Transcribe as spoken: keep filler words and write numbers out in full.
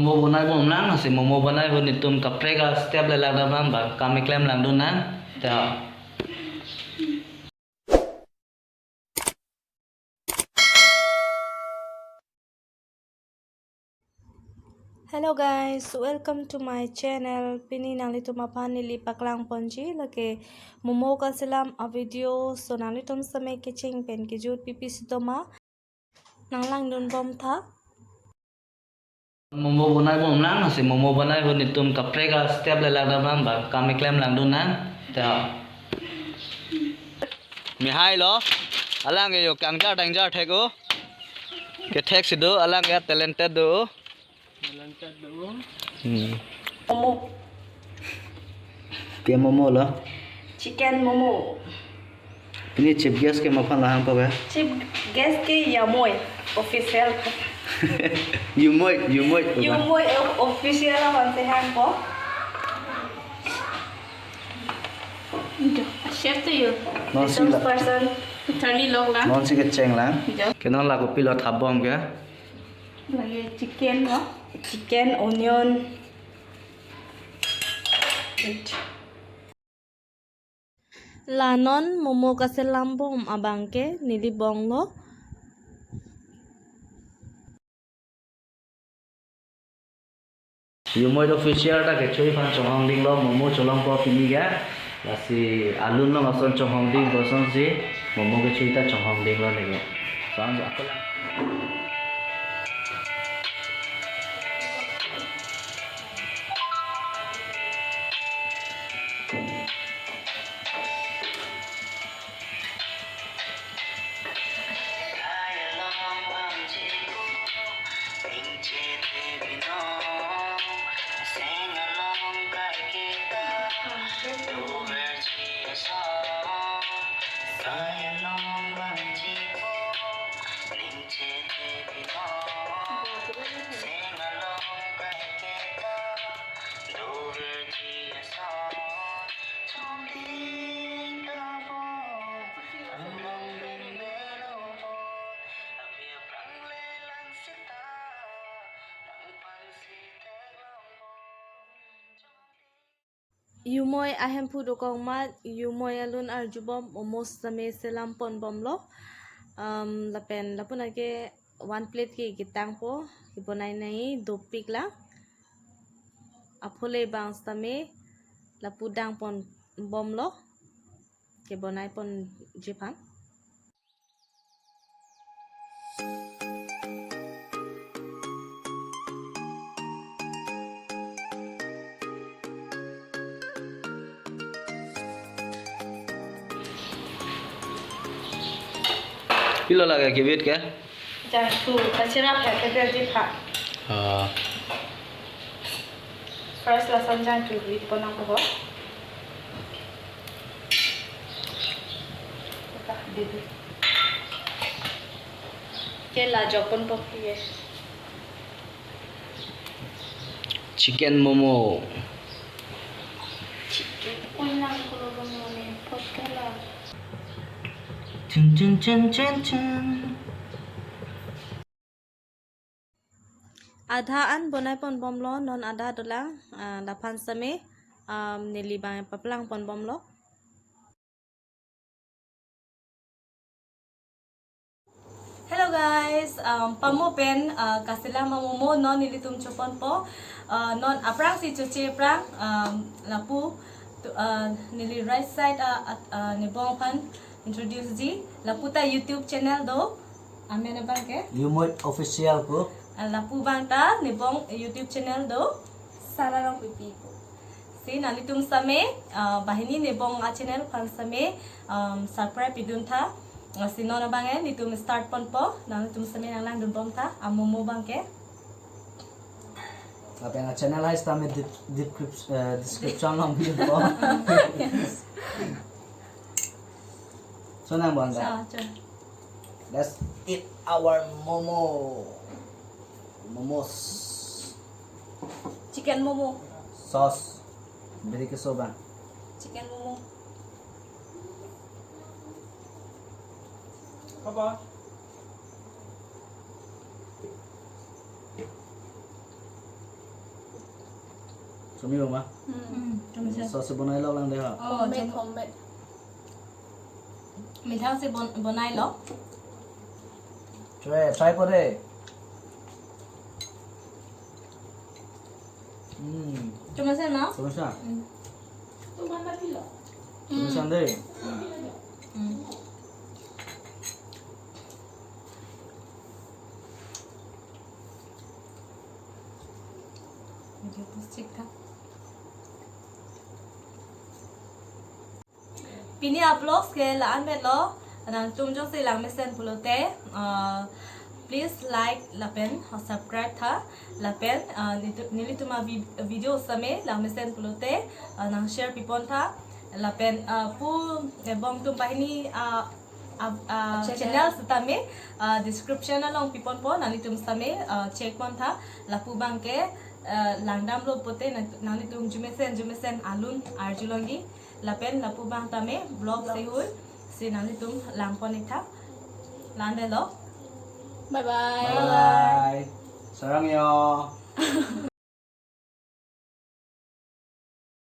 Momo bonai bomlang, lasi momo bonai ahut netum kaprek a-step le langdam nang, bang kam keklem langdun nang. Ta. Hello guys, welcome to my channel. Pini nanglitum aphan neli paklang ponji lake momo kaselam a-video. So nanglitum sitame kecheng pen kejut pipi sitoma nanglangdun bom tha. Momo bonai bomlang, lasi momo bonai ahut netum kaprek a-step le langdam nang, bang kam keklem langdun nang. Ta. Mihai lo, alang ke yo kangjar dangjar thek o. Kethek si do, alang ke talented do. Talented do. Hmm. Momo. Ke momo lo? Chicken momo. Pini chief guest ke maphan lahang pa ba? Chief guest ke Yumoi official. Yumoi, Yumoi. Yumoi o-, official aphan si hangpo. Chef to you. Non si resource la- person. Charlie log la. Non si kecheng lang. Jo. Ke non la kopilo thap bom ke? Lake chicken lo. Chicken, onion. Wait. La non momo kaselam bom abang ke neli bong lo. Yumoi official ta kecho aphan chonghong ding lo, momo cholong po pini ke. Lasi alun long ason chonghong ding, boson si momo kecho ta chonghong ding lo neke. Soang ako lang. Yumoi ahemphu dokok amat, Yumoi alun arjubom, momo sitame selam pon bomlo. Um, lapen lapu nake one plate ke ketang po, kebonai nai dopik la. Aphule bang sitame lapu dang pon bomlo. Kebonai ponji aphan. Pilo lake kebit ke? Jangthu, kachirap ya, kebit di pha. Ah. First lason jangthu ri ponang ko. Ke la jokon pok ye. Chicken momo. Chicken, oi nang kulo momo ne, pot kala. Chun, chun, chun, chun, chun. Adha an bonai pon bomlo, non adha dolang, ah, laphan sitame, um, neli bang paplang pon bomlo. Hello guys, um, pamo pen, uh, kaselam amomo non nelitum chopon po, uh, non aphrangsi choche aphrang, um, lapu, tu-, uh, neli right side, uh, at-, uh, nebong aphan introduce ji, lapu ta YouTube channel do, amen abang ke? Yumoi Official ko. Uh, lapu bang ta nebong YouTube channel do, Sararong Pipi ko. Si nanglitum sitame, ah, banghini nebong a-channel aphan sitame, um, subscribe pidun tha. Ah, si non abang ke, netum start ponpo, nanglitum sitame nanglangdun bom tha, amomo abang ke. Lapen a-channel hai sitame dip-, dip-, eh, description along pidunpo. Yes. So nang bang ka? Ah, chun. Let's eat our momo. Momos. Chicken momo. Sauce. Beri keso bang. Chicken momo. Apa? Kami rumah. Hmm. Chomesen. Sauce bonai lo lang deh ha. Oh, Homemade, chom- homemade. Mithang si bon bonai lo. Try, try po deh. Hmm. Chomesen na? Chomesen. Hmm. Chomesen deh. Hmm. Video post check tha. Pini a-vlogs ke la-an pen lo, nangtum jongsi lang mesen pulote, uh, please like lapen subscribe tha, lapen uh, nitu- nelitum a-vi- video same lang mesen pulote, uh, nang share pipon tha, lapen uh, pu ebong tum banghini uh, uh, uh, Channel. Channel setame uh, description along piponpo, nanglitum same uh, check pon tha, lapu abang ke uh, langdam lo pote nang- nanglitum jumesen jumesen alun arjulongji. Lapen lapu abang tame vlog Vlog. Seoul si nanglitum langpon ik tha. Lang deh lo. Bye bye. Bye bye. Sarang yo.